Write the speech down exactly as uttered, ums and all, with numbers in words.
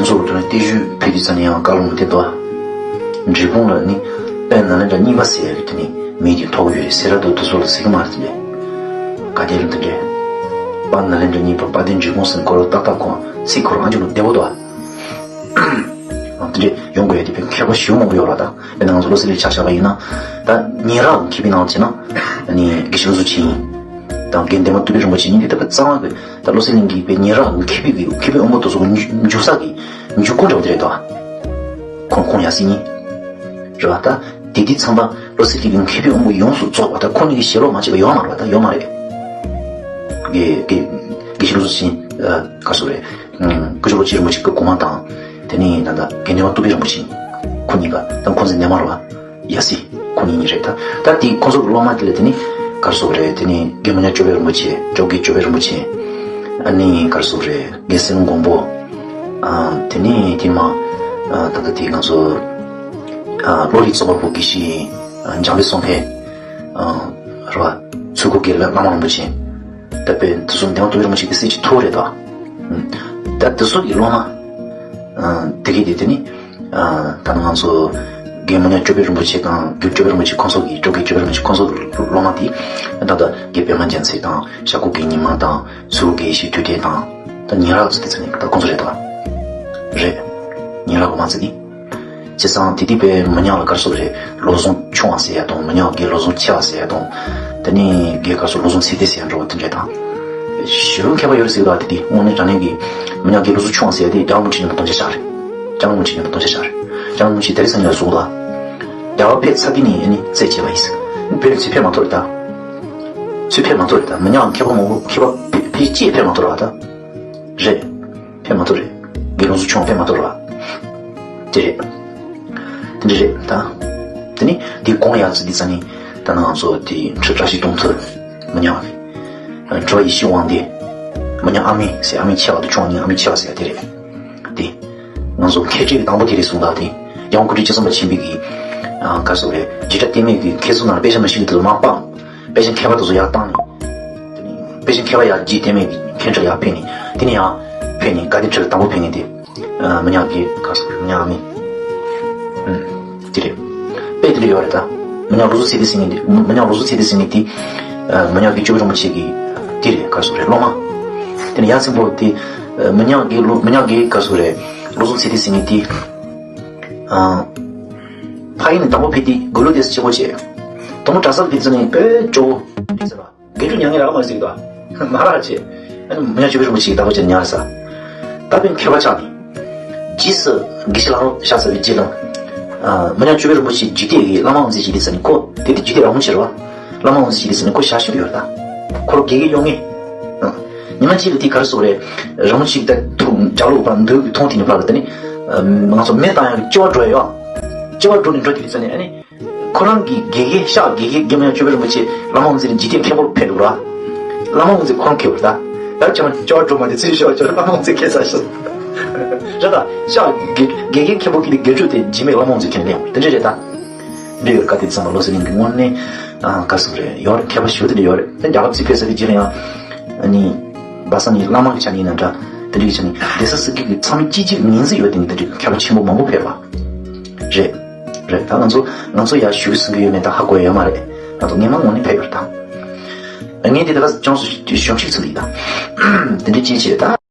སོགས་དུ་ནི་སྟེ་ཞུས་ཕུལ་དུས་ཙ་ནས་ཡང་བཀའ་ལུང་དེ་དོ། འབྲས་སྤུངས་ལ་ནི་དཔལ་ནཱ་ལེནྡྲ་གཉིས་པ་ཟེར་ཡ་གི་དེ་ནི་མི་དེ་ཐོག་ཡོད་རེད་ཟེར་ར་དོ། དུ་སོགས་ལ་ཟེར་གི་མ་རེད་དེ་འདྲས། ག་དེ་རེད་དེ་འདྲས། དཔལ་ནཱ་ལེནྡྲ་གཉིས་པ་དཔལ་ལྡན་འབྲས་སྤུངས་ཟེར་ཁོ་ར་ཏག་ཏག་ཁོང་ཚིག་ཁོ་རང་ཨ་ཅུ་ལ་བདེ་བོ་དོ། དེ་འདྲས་ཡོང་དགོས་ཡ་དེ་དཔེ་མཁས་པ་ཞེ་པོ་མང་པོ་ཡོད་ར་ད། དཔེར་ན་ང་ཚོ་བློ་གསལ་གླིང་ཆ་བཞག་པ་ཡིན་ན། ད་ཉེ་རབས་མཁས་པའི་ནང་བྱས་ན། ཨ་ནི་དགེ་བཤེས་བློ་གྲོས་ཆོས་དབྱིངས་དང་རྒན་འདན་མ་ཏུ་པི་རིན་པོ་ཆེ་གཉིས་དེ་ད་དཔེ་གཙང་མ་གི་ད་བློ་གསལ་གླིང་གི་དཔེ་ཉེ་རབས་མཁས་པའི་གི་མཁས་པའི་དབང་པོ་དེ་ཚོ་གི་འཇུག་ས་གི་འཇུག་སྒོ་འདྲ་བོ་དེ་རེད་དོ། ཁོང་ཁོང་ཡ་སི་གཉིས། རེད་བ་ད། དེ་དུས་ཚང་མ་བློ་གསལ་གླིང་གི་མཁས་པའི་དབང་པོ་ཡོངས་སུ་རྫོགས་པ་ད་ཁོང་གཉིས་ཀྱི་ཞལ་སློབ་མ་བྱས་པ་ཡོད་མ་རེད་བ་ད་ཡོད་མ་རེད། དགེ་དགེ་དགེ་བཤེས་བློ་གྲོས་ཆོས་དབྱིངས་ག་སུ་རེད། སྐུ་ཞབས་རིན་པོ་ཆེ་སྐུ་གོང་མ་དང་། དེ་ནས་ད་ལྟ་དགེ་འདུན་པ་ཏུ་པི་རིན་པོ་ཆེ། ཁོ་གཉིས་ཀ་ད་ཁོང་ཚོའི་འདན་མ་རེད་བ། ཡ་སི། ཁོ་གཉིས་གཉིས་རེད་ད། ད་དེ་ཁོང་ཚོ་གི་སློབ་མ་དེ་ལ་དེ་ནི་ག་རེ་ཟེར་དགོས་རེད། དེ་ནི་རྒན་མི་ཉག་ཅོ་པེ་རིན་པོ་ཆེ། ཅོ་དགེ་ཅོ་པེ་རིན་པོ་ཆེ། ཨ་ནི་ག་རེ་ཟེར་དགོས་རེད། རྒན་སེང་མགོན་པོ། ཨ་དེ་ནི་དེ་མ། ཨ་ད་ལྟ་དེ་ང་ཚོ་ཨ་བློ་རིག་རྩོམ་པ་པོ་དགེ་བཤེས་ཨ་འཇམ་དཔལ་སྲོང་བཙན། ཨ་རེད་བ། ཚུལ་ཁོ་དགེ་བླ་བླ་མ་རིན་པོ་ཆེ། ད་དཔེ་དེ་ཚོ་འདན་མ་ཏུ་པི་རིན་པོ་ཆེ་གི་སྲས་ཀྱི་ཐུ་བོ་རེད་དོ། ཨ་ད་དེ་ཚོ་གི་སློབ་མ། ཨ་དེ་གི་དེ་དེ་ནི། ཨ་ད་ནི་ང་ཚོ་རྒན་མི་ཉག་ཅོ་པེ་རིན་པོ་ཆེ་དང་རྒན་ཅོ་པེ་རིན་པོ་ཆེ་ཁོང་ཚོ་གི་ཅོ་དགེ་ཅོ་པེ་རིན་པོ་ཆེ་ཁོང་ཚོ་གི་སློབ་མ་དེ། ད་ལྟ་རྒན་པད་མ་རྒྱལ་མཚན་དང་ཤར་ཁོག་དགེ་བཤེས་ཉི་མ་དང་ཚུལ་ཁོ་དགེ་བཤེས་དུས་སྟོན་དང་། ད་ཉེ་རབས་ཚོ་དེ་ཚོ་ནི་ད་ཁོང་ཚོ་རེད་དོ། རེད། ཉེ་རབས་གོང་མ་ཚོ་ནི། བྱས་ཙང་དེ་དུས་དཔེ་མི་ཉག་ལ་ག་རེ་ཟེར་དགོས་རེད། བློ་བཟང་ཆུང་བ་ཟེར་ཡ་དང་མི་ཉག་གི་བློ་བཟང་ཆེ་བ་ཟེར་ཡ་དང་། དེ་ནས་རྒན་ག་རེ་ཟེར་བློ་བཟང་ཚེ་བརྟན་ཟེར་ཡ་འདྲ་བོ་དེ་འདྲས་དང་། ཞེ་པོ་མཁས་པ་ཡོད་རེད་ཟེར་གི་འདུག་དེ་དུས་དངོས་གནས་དྲང་གནས་ཀྱི་མི་ཉག་གི་བློ་བཟང་ཆུང་བ་ཟེར་ཡ་དེ་རྒྱལ་བ་རིན་པོ་ཆེ་མཉམ་དུ་སྟོང་ཆ་བཞག་རེད། རྒྱལ་བ་རིན་པོ་ཆེ་མཉམ་དུ་སྟོང་ཆ་བཞག་རེད། རྒྱལ་བ་རིན་པོ་ཆེ་དེ་རིང་སང་ཉིན་ལ་གསུངས་འདུག་རྒྱལ་བ་ཕེབས་ཚར་དུས་ནས་ཨ་ནི་རྩད་བཅད་པ་ཡིན་ཟེར། བོད་ཚུར་ཕེབས་མ་ཐུབ་རེད་ད། ཚུར་ཕེབས་མ་ཐུབ་རེད་ད། མི་ཉག་མཁས་པ་མང་པོ་མཁས་པ་ཕལ་ཆེར་ཕེབས་མ་ཐུབ་རེད་བ་ད། རེད། ཕེབས་མ་ཐུབ་རེད། དགེ་སློང་ཚོ་ཆུང་ཕེབས་མ་ཐུབ་རེད་བ། དེ་རེད། དེ་འདྲ་རེད་ད། དེ་ནི་དེ་གོང་ཡར་ཚུད་དེ་ཙ་ནི། ད་ནང་ཚོ་དེ་ཁྲི་བཀྲ་ཤིས་གདུང་ཐུབ། མི་ཉག་གི་ཁྲི་པ་ཡེ་ཤེས་དབང་ལྡན། མི་ཉག་ཨ་མེས་ཟེར། ཨ་མེས་ཆེ་བ་དང་ཆུང་བ་གཉིས། ཨ་མེས་ཆེ་བ་ཟེར་དེ་རེད། དེ། ང་ཚོ་མཁས་གྲས་ཀྱི་དང་པོ་དེ་རེད་གསུངས་ད་དེ། ཡང་སྐུ་ཕྲེང་བཅུ་གསུམ་པ་ཆེན་པོའི་གི་ཨ་ག་རེ་ཟེར་དགོས་རེད། རྗེས་དྲན་བསྟན་མེད་ཀྱི་མཁས་བཙུན་ནང་ལ་དཔེ་ཆ་མི་ཤེས་མཁན་དེ་ཚོ་མར་སྤངས། དཔེ་ཆ་མཁས་པ་དེ་ཚོ་ཡར་བཏང་ནས། དེ་ནས་དཔེ་ཆ་མཁས་པ་ཡར་རྗེས་བསྟན་མེད་ཀྱི་མཁན་ཁྲི་ལ་ཡར་ཕེབས་ནས། དེ་ནས་ཡང་ཕེབས་ནས་དགའ་ལྡན་ཁྲི་ལ་དང་པོ་ཕེབས་མཁན་དེ། ཨ་མི་ཉག་གི་ག་རེ་ཟེར་དགོས་རེད། མི་ཉག་ཨ་མེས། ཨུམ། དེ་རེད། དཔེ་དེ་འདྲ་ཡོད་རེད་ད། མི་ཉག་བློ་བཟང་ཚེ་བརྟན་ཟེར་མཁན་དེ། མི་ཉག་བློ་བཟང་ཚེ་བརྟན་ཟེར་མཁན་དེ། ཨ་མི་ཉག་གི་ཅོ་པེ་རིན་པོ་ཆེ་གི་དེ་རེད། ག་རེ་ཟེར་དགོས་རེད། སློབ་མ། དེ་ནས་ཡང་སེང་པོ་དེ། ཨ་མི་ཉག་གི་བློ་མི་ཉག་གི་ག་རེ་ཟེར་དགོས་རེད། བློ་བཟང་ཚེ་བརྟན་ཟེར་མཁན་དེ། ཨ། ཕ་ཡུལ་ནས་དང་པོ་ཕེབས་དུས་དགུང་ལོ་དེ་ཙམ་ཆེན་པོ་བྱས། དང་པོ་གྲྭ་སར་ཕེབས་ཙམ་ནས་དཔེ་སྐྱོ་བོ་རེད་ཟེར་བ། དགེ་ཕྲུག་མྱ་ངན་རག་མ་རེད་ཟེར་གི་འདུག་མ་རག་བྱས། ཨ་ནི་མི་ཉག་ཅོ་པེ་རིན་པོ་ཆེ་གིས་བདག་པོ་བྱས་ནས་མྱ་ངན་རེད་ཟེར། ད་དཔེ་མཁས་པ་ཆགས་ནས། རྗེས་སུ་དགེ་བཤེས་ལྷ་རམས་ཤར་ཚར་བའི་རྗེས་ལ། ཨ་མི་ཉག་ཅོ་པེ་རིན་པོ་ཆེའི་འཇིག་རྟེན་གྱི་བླ་མ་དབུ་མཛད་ཅིག་རེད་ཟེར་ནས། ཁོ་དེ་དུས་འཇིག་རྟེན་རིན་པོ་ཆེ་རེད་བ། བླ་མ་དབུ་མཛད་ཅིག་རེད་ཟེར་ནས་ཁོ་ཞལ་བཞུགས་ཡོད་རེད་ད། ཁོ་རང་དགེ་རྒན་གཡོག་མཁན། ཨ་ཉི་མ་གཅིག་ལ་དེ་ག་རེ་ཟེར་དགོས་རེད། རིན་པོ་ཆེ་གིས་ད་ཐུགས་ལྗགས་ཀློག་པ་འདུག་གི་མཐོང་དེ་ནས་ཕར་ལ་དེ་ནས། ཨ་ང་ཚོ་མེ་བཏང་ཡག་གི་ལྕི་བ་འགྲོ་ཡ་ཡོད། ལྕི་བ་འགྲོ་ནས་འགྲོ་དེ་རེད་ཟེར་ནས་ཨ་ནི། ཁོ་རང་གི་དགེ་རྒན་ཤག་དགེ་རྒན་རྒན་མི་ཉག་ཅོ་པེ་རིན་པོ་ཆེ་བླ་མ་དབུ་མཛད་ནས་འཇིག་རྟེན་མཁན་པོར་ཕེབས་འདུག་ར། བླ་མ་དབུ་མཛད་ཁོ་རང་མཁས་པོ་རེད་ད། ཡར་ཆ་མ་ཅོ་འགྲོ་མ་དེ་ཚུར་ཤོག་ཅོ་བླ་མ་དབུ་མཛད་མཁས་ས་ཤོག་རེད་ད། ཤག་དགེ་དགེ་རྒན་མཁན་པོ་གི་དེ་དགེ་ཕྲུག་དེ་འཇིགས་མེད་བླ་མ་དབུ་མཛད་མཁན་ལེན་དེ་འདྲ་རེད་ད། འདྲ་ཡོད་ཀ་དེ་ཚང་མ་བློ་གསལ་གླིང་གི་དངོས་གནས་ཨ་ག་རེ་ཟེར་དགོས་རེད། ཡོད་རེད། མཁས་པ་ཞེ་པོ་དེ་འདྲ་ཡོད་རེད། ད་རྒྱ་གར་ཚུར་ཕེབས་ཚར་དུས་རྗེས་ལ་ཡང་ཨ་ནི་སྦ་ས་ནི་བླ་མ་གི་ཆ་ནས་ཡིན་ན་འདྲ། དེ་འདྲ་གི་ཆ་ནས་སྡེ་སྲིད་སྲིད་སྐྱོང་གི་ཚང་མས་གཅིག་གཅིག་ངོས་འཛིན་ཡོད་དེ་ནི་དེ་འདྲ་གི་མཁས་པ་ཆེན་པོ་མང་པོ་ཕེབས་པ་རེད། རེད། ད་ང་ཚོ་ང་ཚོ་ཡར་ཞུ་གི་གསུང་གི་ཡོད་མེད་ད་ཧ་གོ་ཡ་ཡོད་མ་རེད། ང་ཚོ་སྔོན་མ་ངོ་ནས་ཕེབས་ཡོད་རེད་ད། ངས་འདི་ད་ག་ཅང་སུ་གཞུང་ཞིག་ཚུལ་ཡིན་ད། དེ་འདྲ་ཅིག་བྱས་ད།